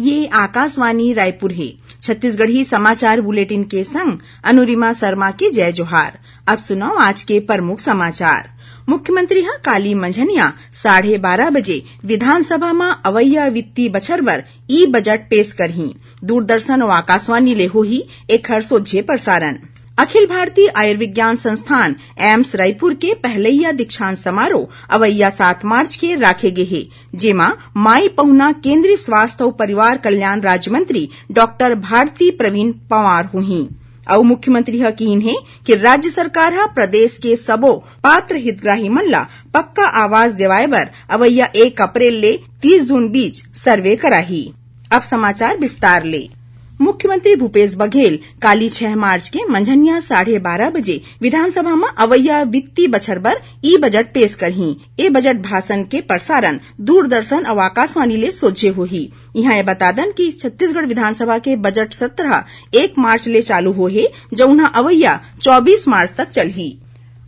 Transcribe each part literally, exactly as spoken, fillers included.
ये आकाशवाणी रायपुर हे। छत्तीसगढ़ी समाचार बुलेटिन के संग अनुरिमा शर्मा के जय जोहार। अब सुनव आज के प्रमुख समाचार। मुख्यमंत्री ह काली मंझनिया साढ़े बारह बजे विधानसभा म अवइया वित्तीय बछर बर ई बजट पेश करही। दूरदर्शन अउ आकाशवाणी ले होही एखर सोझे प्रसारण। अखिल भारतीय आयुर्विज्ञान संस्थान, एम्स रायपुर के पहलइया दीक्षांत समारोह अवइया सात मार्च के राखे गे हे, जेमा माई पहुना केंद्रीय स्वास्थ्य अउ परिवार कल्याण राज्य मंत्री डॉक्टर भारती प्रवीण पंवार होही। अउ मुख्यमंत्री ह किहिन हे कि राज्य सरकार ह प्रदेश के सबो पात्र हितग्राही मन ला पक्का आवास देवाय बर अवइया एक अप्रैल ले तीस जून बीच सर्वे कराही। अब समाचार विस्तार ले। मुख्यमंत्री भूपेश बघेल काली छह मार्च के मंझनिया साढ़े बारह बजे विधानसभा म अवइया वित्तीय बछर बर ई बजट पेश करही। ए बजट भाषण के प्रसारण दूरदर्शन अउ आकाशवाणी ले सोझे होही। इहां ए बता दन कि छत्तीसगढ़ विधानसभा के बजट सत्र ह एक मार्च ले चालू होहे, जउन ह अवइया चौबीस मार्च तक चलही।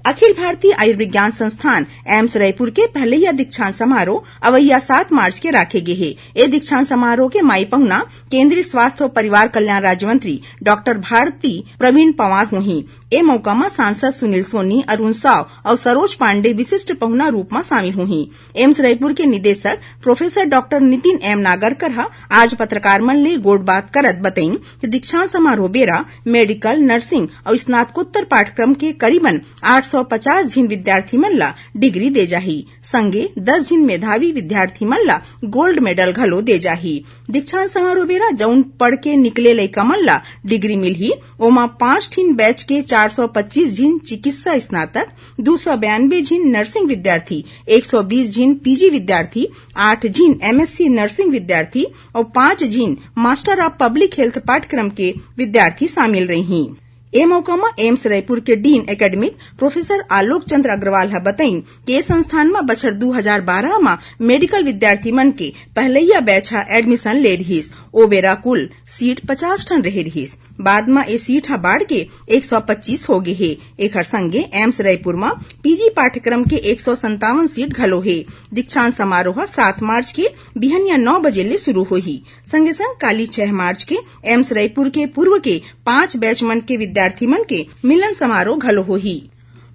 अखिल भारतीय आयुर्विज्ञान संस्थान, एम्स रायपुर के पहलइया दीक्षांत समारोह अवइया सात मार्च के राखे गे हे। ए दीक्षांत समारोह के माई पहुना केंद्रीय स्वास्थ्य अउ परिवार कल्याण राज्य मंत्री डॉक्टर भारती प्रवीण पंवार होही। ए मौका म सांसद सुनील सोनी, अरुण साव अउ सरोज पांडे विशिष्ट पहुना रूप म शामिल होही। एम्स रायपुर के निदेशक professor doctor Nitin M Nagarkar ह आज पत्रकार मन ले गोठबात करत बतइन कि दीक्षांत समारोह बेरा मेडिकल, नर्सिंग अउ स्नातकोत्तर पाठ्यक्रम के करीबन आठ सौ पचास झिन विद्यार्थी मन ला डिग्री दे जाही। संगे दस झिन मेधावी विद्यार्थी मन ला गोल्ड मेडल घलो दे जाही। दीक्षांत समारोह बेरा जउन पढ़ के निकले लइका मन ला डिग्री मिलही, ओमा पांच ठिन बैच के चार सौ पच्चीस झिन चिकित्सा स्नातक, दू सौ बयानबे झिन नर्सिंग विद्यार्थी, एक सौ बीस झिन पीजी विद्यार्थी, आठ झिन एमएससी नर्सिंग विद्यार्थी अउ पांच झिन मास्टर ऑफ पब्लिक हेल्थ पाठ्यक्रम के विद्यार्थी शामिल रही। ए मौका म एम्स रायपुर के डीन एकेडमिक प्रोफेसर आलोक चंद्र अग्रवाल ह बतइन कि ए संस्थान म बछर दू हजार बारह म मेडिकल विद्यार्थी मन के पहलइया बैच ह एडमिशन ले रिहिस। ओ बेरा कुल सीट पचास ठन रहे रिहिस। बाद म ए सीट ह बाढ़ के एक सौ पच्चीस हो गे हे। एखर संगे एम्स रायपुर म पीजी पाठ्यक्रम के एक सौ संतावन सीट घलो हे। दीक्षांत समारोह सात मार्च के बिहनिया नौ बजे ले शुरू होही। संगे संग काली छह मार्च के एम्स रायपुर के पूर्व के पांच बैच मन के विद्यार्थी मन के मिलन समारोह घलो होही।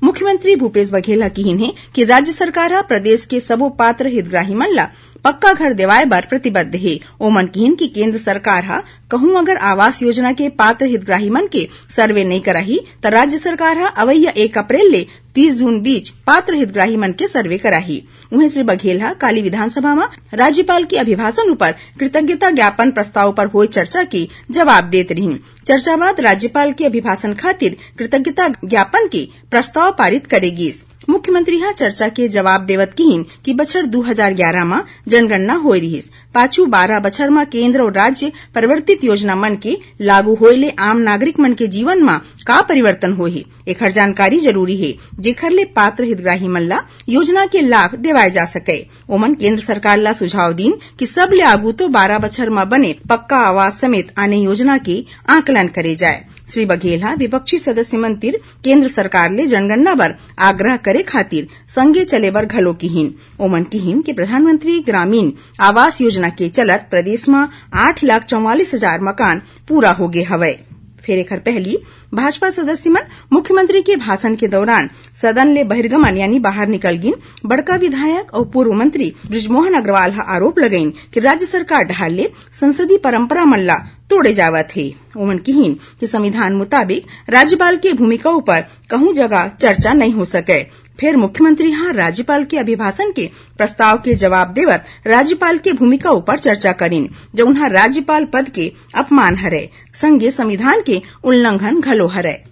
मुख्यमंत्री भूपेश बघेल ह किहिन हे कि राज्य सरकार ह प्रदेश के सबो पात्र हितग्राही मन ला पक्का घर देवाय बर प्रतिबद्ध हे। ओमन किहिन कि केंद्र सरकार ह कहूं अगर आवास योजना के पात्र हितग्राही मन के सर्वे नइ कराही, त राज्य सरकार ह अवइया एक अप्रैल ले तीस जून बीच पात्र हितग्राही मन के सर्वे कराही। उहें, श्री बघेल ह काली विधानसभा म राज्यपाल के अभिभाषण उपर कृतज्ञता ज्ञापन प्रस्ताव उपर होय चर्चा के जवाब देत रिहिन। चर्चा बाद राज्यपाल के अभिभाषण खातिर कृतज्ञता ज्ञापन के प्रस्ताव पारित करे गिस। मुख्यमंत्री ह चर्चा के जवाब देवत किहिन कि बछर दू हजार ग्यारह म जनगणना होय रिहिस, पाछू बारह बछर म केंद्र अउ राज्य परिवर्तित योजना मन के लागू होय ले आम नागरिक मन के जीवन म का परिवर्तन होय हे, एखर जानकारी जरूरी हे, जेखर ले पात्र हितग्राही मन ला योजना के लाभ देवाय जा सकय। ओमन केंद्र सरकार ला सुझाव दीन कि सबले आगू तो बारह बछर म बने पक्का आवास समेत आने योजना के आकलन करे जाय। श्री बघेल ह विपक्षी सदस्य मन तिर केंद्र सरकार ले जनगणना बर आग्रह करे खातिर संगे चले बर घलो किहिन। ओमन किहिन कि प्रधानमंत्री ग्रामीण आवास योजना के चलत प्रदेश म आठ लाख चौवालीस हजार मकान पूरा होगे हवय। फेर एखर पहली भाजपा सदस्य मन मुख्यमंत्री के भाषण के दौरान सदन ले बहिर्गमन यानी बाहर निकल गिन। बड़का विधायक अउ पूर्व मंत्री बृजमोहन अग्रवाल ह आरोप लगइन कि राज्य सरकार डहार ले संसदीय परंपरा मन ला तोड़े जावत हे। ओमन किहिन कि संविधान मुताबिक राज्यपाल के भूमिका ऊपर कहूं जगह चर्चा नइ हो सकय। फेर मुख्यमंत्री ह राज्यपाल के अभिभाषण के प्रस्ताव के जवाब देवत राज्यपाल के भूमिका ऊपर चर्चा करिन, जउन ह राज्यपाल पद के अपमान हरय, संगे संविधान के उल्लंघन घलो हरय।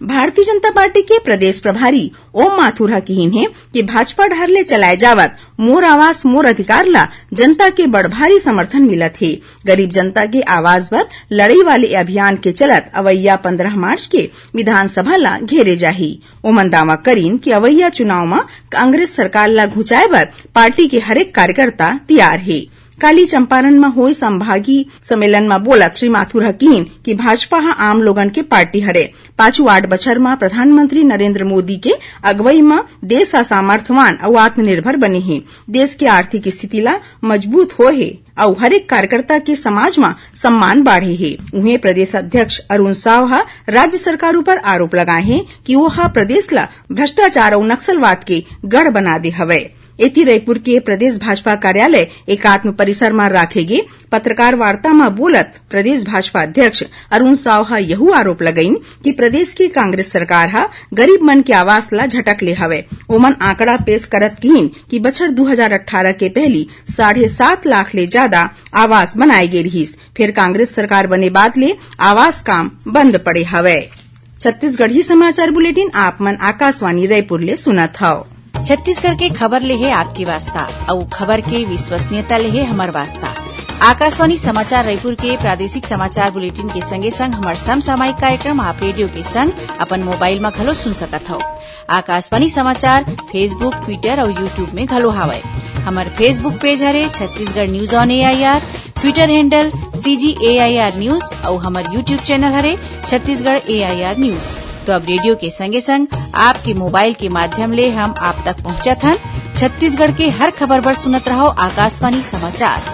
भारतीय जनता पार्टी के प्रदेश प्रभारी ओम माथुर ह किहिन हे कि भाजपा डहार ले चलाए जावत मोर आवास मोर अधिकार ला जनता के बड़ भारी समर्थन मिलत हे। गरीब जनता के आवास बर लड़ई वाले अभियान के चलत अवइया पंद्रह मार्च के विधानसभा ला घेरे जाही। ओमन दावा करिन कि अवइया चुनाव म कांग्रेस सरकार ला घुचाए बर पार्टी के हरेक कार्यकर्ता तियार हे। काली चंपारण म होय संभागीय सम्मेलन म बोलत श्री माथुर ह किहिन कि भाजपा ह आम लोगन के पार्टी हरे। पाछू आठ बछर म प्रधानमंत्री नरेंद्र मोदी के अगुवई म देश ह सामर्थवान अउ आत्मनिर्भर बने हे। देश के आर्थिक स्थिति ला मजबूत होए हे अउ हरेक कार्यकर्ता के समाज म सम्मान बाढ़े हे। उहें प्रदेश अध्यक्ष अरुण साव ह राज्य सरकार ऊपर आरोप लगाए हे कि वो ह प्रदेश ला भ्रष्टाचार अउ नक्सलवाद के गढ़ बना दे हवय। एती रईपुर के प्रदेश भाजपा कार्यालय एकात्म परिसर म राखे गे पत्रकार वार्ता म बोलत प्रदेश भाजपा अध्यक्ष अरुण साव ह यहू आरोप लगाइन कि प्रदेश के कांग्रेस सरकार ह गरीब मन के आवास ला झटक ले हवय। ओमन आंकड़ा पेश करत किहिन कि बछर दू हजार अठारह के पहली साढ़े सात लाख ले ज्यादा आवास बनाए गे रिहिस, फेर कांग्रेस सरकार बने बाद ले आवास काम बंद पड़े हवय। छत्तीसगढ़ी समाचार बुलेटिन आप मन आकाशवाणी रायपुर ले सुनत हव। छत्तीसगढ़ के खबर ले हे आपके वास्ता, अउ खबर के विश्वसनीयता ले हे हमर वास्ता। आकाशवाणी समाचार रायपुर के प्रादेशिक समाचार बुलेटिन के संगे संग हमर समसामयिक कार्यक्रम आप रेडियो के संग अपन मोबाइल म घलो सुन सकत हव। आकाशवाणी समाचार Facebook, Twitter अउ YouTube में घलो हावय। हमर Facebook पेज हरे Chhattisgarh news on AIR, Twitter handle CG AIR news अउ हमर YouTube चैनल हरे छत्तीसगढ़ एआईआर न्यूज। तो अब रेडियो के संगे संग आपके मोबाइल के माध्यम ले हम आप तक पहुंचत हन। छत्तीसगढ़ के हर खबर बर सुनत रहो आकाशवाणी समाचार।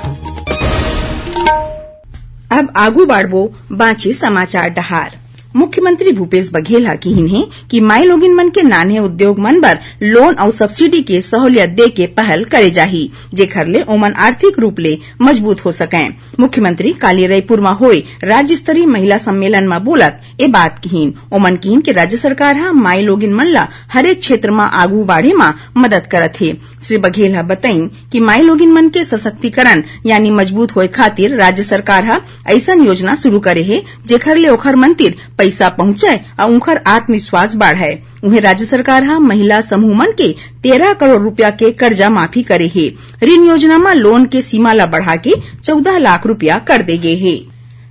अब आगू बाढ़बो बांचे समाचार डहार। मुख्यमंत्री भूपेश बघेल ह किहिन हे कि माईलोगिन मन के नान्हे उद्योग मन बर लोन अउ सब्सिडी के सहूलियत दे के पहल करे जाही, जेखर ले ओमन आर्थिक रूप ले मजबूत हो सकंय। मुख्यमंत्री काली रईपुर म होय राज्य स्तरीय महिला सम्मेलन म बोलत ए बात किहिन। ओमन किहिन कि राज्य सरकार ह माईलोगिन मन ल हरेक क्षेत्र म आगू बाढ़े म मदद करत हे। श्री बघेल ह बतइन कि माईलोगिन मन के सशक्तिकरण यानी मजबूत होए खातिर राज्य सरकार ह अइसन योजना शुरू करे हे, जेखर ले ओखर मन तीर पइसा पहुंचय अउ उंखर आत्मविश्वास बाढ़य। उहें, राज्य सरकार ह महिला समूह मन के तेरह करोड़ रुपया के कर्जा माफी करे हे। ऋण योजना म लोन के सीमा ल बढ़ा के चौदह लाख रुपया कर दे गे हे।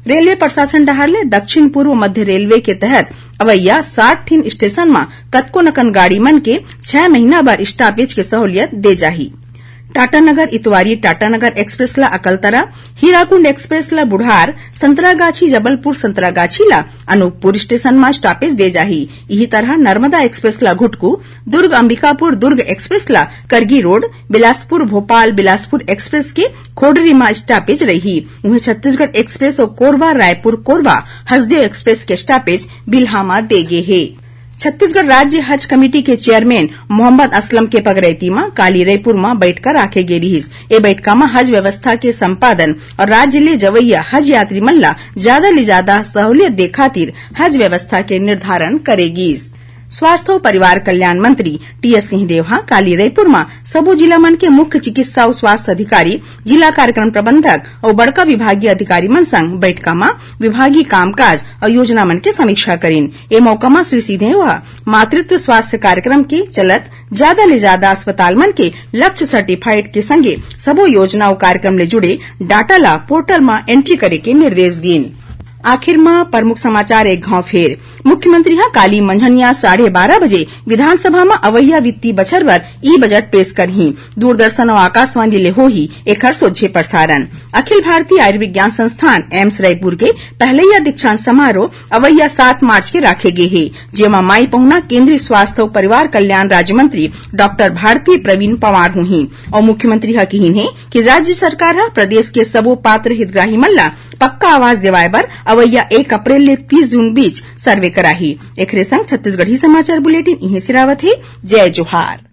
रेलवे प्रशासन डहार ले दक्षिण पूर्व मध्य रेलवे के तहत अवइया साठ ठिन स्टेशन म कतको नकन गाड़ी मन के छह महीना बर स्टॉपेज के सहूलियत दे जाही। टाटानगर इतवारी टाटानगर एक्सप्रेस ला अकलतरा, हीराकुंड एक्सप्रेस ला बुढ़ार, संतरागाछी जबलपुर संतरागाछी ला अनूपपुर स्टेशन म स्टॉपेज दे जाही। इही तरह नर्मदा एक्सप्रेस ला घुटकू, दुर्ग अंबिकापुर दुर्ग एक्सप्रेस ला करगी रोड, बिलासपुर भोपाल बिलासपुर एक्सप्रेस के खोडरी म स्टॉपेज रही। उहें, छत्तीसगढ़ एक्सप्रेस अउ कोरबा रायपुर कोरबा हसदेव एक्सप्रेस के स्टॉपेज बिल्हा म दे गे हे। छत्तीसगढ़ राज्य हज कमेटी के चेयरमैन मोहम्मद असलम के पगरैती म काली रईपुर म बइठका राखे गे रिहिस। ए बइठका म हज व्यवस्था के संपादन अउ राज्य ले जवइया हज यात्री मन ला ज्यादा ले ज्यादा सहूलियत दे खातिर हज व्यवस्था के निर्धारण करे गिस। स्वास्थ्य अउ परिवार कल्याण मंत्री टीएस सिंहदेव ह काली रईपुर म सबो जिला मन के मुख्य चिकित्सा अउ स्वास्थ्य अधिकारी, जिला कार्यक्रम प्रबंधक अउ बड़का विभागीय अधिकारी मन संग बइठका म विभागीय कामकाज अउ योजना मन के समीक्षा करिन। ए मौका म श्री सिंहदेव ह मातृत्व स्वास्थ्य कार्यक्रम के चलत ज्यादा ले ज्यादा अस्पताल मन के लक्ष्य सर्टिफाइड के संगे सबो योजना अउ कार्यक्रम ले जुड़े डाटा ला पोर्टल म एंट्री करे के निर्देश दीन। आखिर म प्रमुख समाचार एक घाव फेर। मुख्यमंत्री ह काली मंझनिया साढ़े बारह बजे विधानसभा म अवइया वित्तीय बछर बर ई बजट पेश करही। दूरदर्शन अउ आकाशवाणी ले होही एखर सोझे प्रसारण। अखिल भारतीय आयुर्विज्ञान संस्थान एम्स रायपुर के पहलइया दीक्षांत समारोह अवइया सात मार्च के राखे गे हे, जेमा माई पहुना केंद्रीय स्वास्थ्य अउ परिवार कल्याण राज्य मंत्री डॉक्टर भारती प्रवीण पंवार होही। अउ मुख्यमंत्री ह किहिन हे कि राज्य सरकार ह प्रदेश के सबो पात्र हितग्राही मन ला पक्का आवास देवाय बर अवइया एक अप्रैल ले तीस जून बीच सर्वे कराही। एखरे संग छत्तीसगढ़ी समाचार बुलेटिन इहें सिरावत हे। जय जोहार।